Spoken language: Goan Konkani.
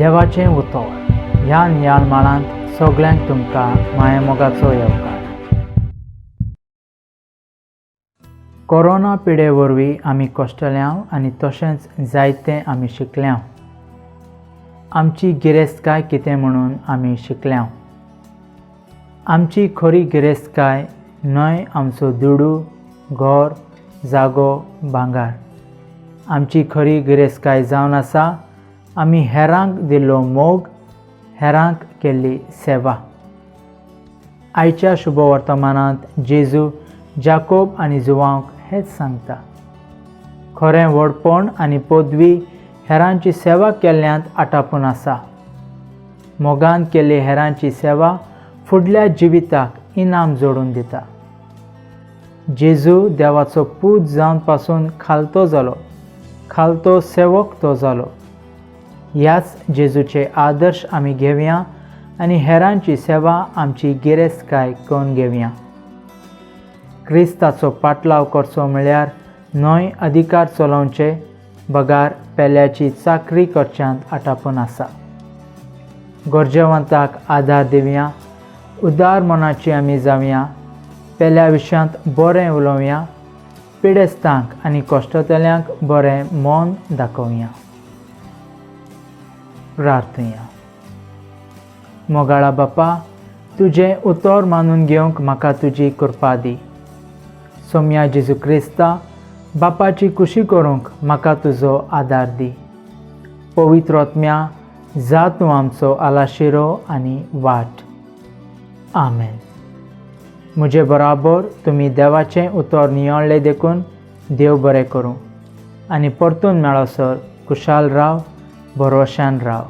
देवाचें उतर ह्या नियाळ माळांत सगळ्यांक तुमकां मायामोगाचो येवकार. कोरोना पिडे वरवीं आमी कश्टल्यांव आनी तशेंच जायतें आमी शिकल्यांव. आमची गिरेस्तकाय कितें म्हणून आमी शिकल्यांव. आमची खरी गिरेस्तकाय न्हय आमचो दुडू, घर, जागो, भांगार. आमची खरी गिरेस्तकाय जावन आसा आमी हेरांक दिल्लो मोग, हेरांक केल्ली सेवा. आयच्या शुभवर्तमानांत जेजू जाकोब आनी जुवांक हेच सांगता. खरें व्हडपण आनी पदवी हेरांची सेवा केल्ल्यांत आटापून आसा. मोगान केल्ली हेरांची सेवा फुडल्या जिविताक इनाम जोडून दिता. जेजू देवाचो पूत जावन पासून खालतो जालो, खालतो सेवक तो जालो. ह्याच जेजूचे आदर्श आमी घेवया आनी हेरांची सेवा आमची गिरेस्तकाय करून घेवया. क्रिस्ताचो पाटलाव करचो म्हळ्यार न्हय अधिकार चलोवचे बगार पेल्याची चाकरी करच्यांत आटापून आसा. गरजेवंताक आदार दिवया, उदार मनाची आमी जावया, पेल्या विशयांत बरें उलोवया, पिडेस्तांक आनी कश्टतल्यांक बरें मन दाखोवया. प्रार्थया. मोगाळा बापा, तुजें उतर मानून घेवंक म्हाका तुजी कृपा दी. सोम्या जेजू क्रिस्ता, बापाची खुशी करूंक म्हाका तुजो आदार दी. पवित्र आत्म्या, जा तूं आमचो आलाशिरो आनी वाट. आमेन. म्हजे बराबर तुमी देवाचें उतर निवळ्ळें देखून देव बरें करूं आनी परतून मेळसर खुशाल राव, भरवशान राव.